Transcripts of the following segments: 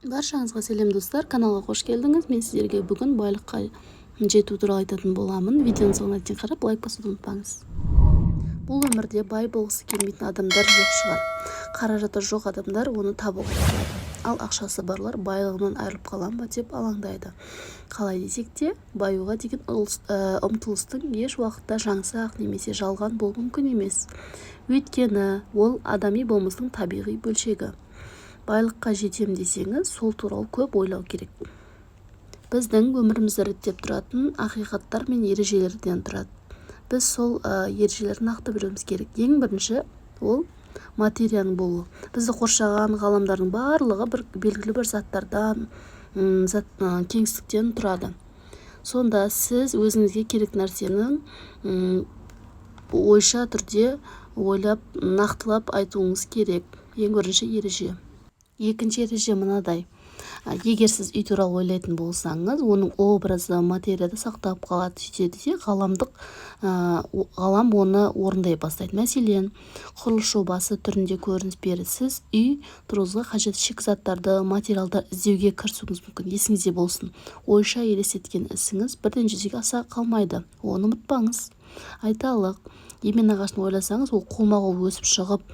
Баршаңызға сәлем, достар! Каналға қош келдіңіз! Мен сіздерге бүгін байлыққа жету туралы айтатын боламын. Видеоның соңына дейін қарап, лайк басуды ұмытпаңыз. Бұл өмірде бай болғысы келмейтін адамдар жоқ шығар. Қаражаты жоқ адамдар оны табуға ұмтылады, ал ақшасы барлар байлығымнан айырылып қалам ба деп алаңдайды. Қалай десек те, баюға деген ұмтылыстың еш уақытта жаңсақ немесе жалған болуы мүмкін емес, өйткені ол адами болмыстың табиғи бөлшегі. Байлыққа жетем десеңіз, сол туралы көп ойлау керек. Біздің өмірімізді реттеп тұратын ақиқаттар мен ережелерден тұрады. Біз сол ережелерді нақты білуіміз керек. Ең бірінші ол материяның болуы. Бізді қоршаған ғаламдардың барлығы бір белгілі бір заттардан, зат, кеңістіктен тұрады. Сонда сіз өзіңізге керек нәрсенің ойша түрде ойлап, нақтылап айтуыңыз керек. Ең бірінші ереже. Екінші ереже мынадай: егер сіз үй туралы ойлайтын болсаңыз, оның образы материяда сақталып қалады. Сөйтеді де, ғаламдық ғалам оны орындай бастайды. Мәселен, құрылыс жобасы түрінде көрініс береді. Сіз үй тұрғызуға қажетті шикізаттарды, материалдар іздеуге кірісуіңіз мүмкін. Есіңізде болсын, ойша елестеткен ісіңіз бірден жүзеге аса қалмайды, оны ұмытпаңыз. Айталық, емен ағашын ойласаңыз, ол қолма-қол өсіп шығып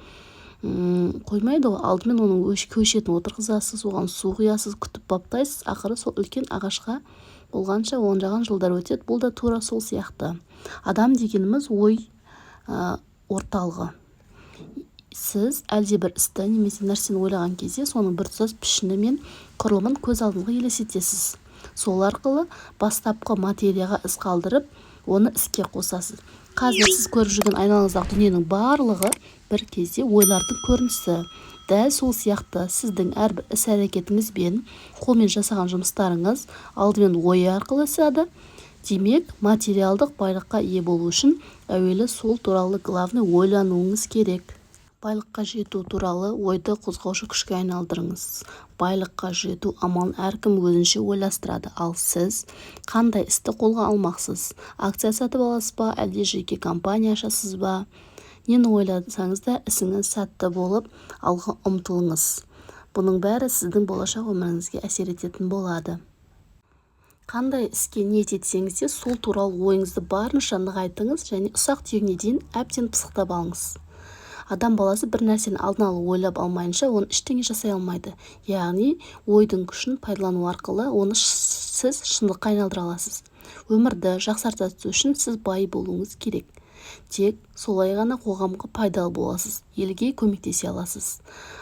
қоймайды ғой. Алдымен оның көшетін отырғызасыз, оған су құясыз, күтіп баптайсыз. Ақыры сол үлкен ағашқа болғанша ондаған жылдар өтеді. Бұл да тура сол сияқты. Адам дегеніміз ой орталығы. Сіз әлдебір істі немесе нәрсені ойлаған кезде, соның біртұтас пішіні мен құрылымын көз алдыңызға елестетесіз. Сол арқылы бастапқы материяға із қалдырып, оны іске қосасыз. Қазір сіз көріп жүрген айналаңыздағы дүниенің барлығы бір кезде ойлардың көрінісі. Дәл сол сияқты сіздің әрбір іс-әрекетіңіз бен қолмен жасаған жұмыстарыңыз алдымен ой арқылы асады. Демек, материалдық байлыққа ие болу үшін әуелі сол туралы, главный, ойлануыңыз керек. Байлыққа жету туралы ойды қозғаушы күшке айналдырыңыз. Байлыққа жету амалын әркім өзінше ойластырады. Ал сіз қандай істі қолға алмақсыз? Акция сатып аласыз ба, әлде жеке компания ашасыз ба? Нені ойласаңыз да, ісіңіз сәтті болып, алға ұмтылыңыз. Бұның бәрі сіздің болашақ өміріңізге әсер ететін болады. Қандай іске ниет етсеңіз де, сол туралы ойыңызды барынша нығайтыңыз және ұсақ-түйегіне дейін әбден пысықтап алыңыз. Адам баласы бір нәрсені алдын ала ойлап алмайынша, оны ештеңе жасай алмайды. Яғни ойдың күшін пайдалану арқылы оны сіз шындыққа айналдыра аласыз. Өмірді жақсарта түсу үшін сіз бай болуыңыз керек. Тек солай ғана қоғамға пайдалы боласыз, елге көмектесе аласыз,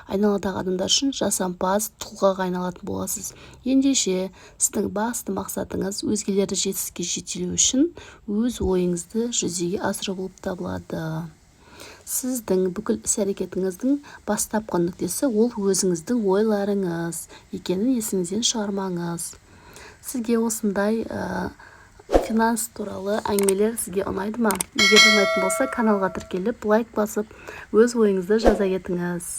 айналадағы адамдар үшін жасампаз тұлғаға айналатын боласыз. Ендеше, сіздің басты мақсатыңыз өзгелерді жетістікке жетелеу үшін өз ойыңызды жүзеге асыру болып табылады. Сіздің бүкіл іс-әрекетіңіздің бастапқы нүктесі ол өзіңіздің ойларыңыз екенін есіңізден шығармаңыз. Сізге осындай финанс туралы әңгімелер сізге ұнайды ма? Егер ұнайтын болса, каналға тіркеліп, лайк басып, өз ойыңызды жаза кетіңіз.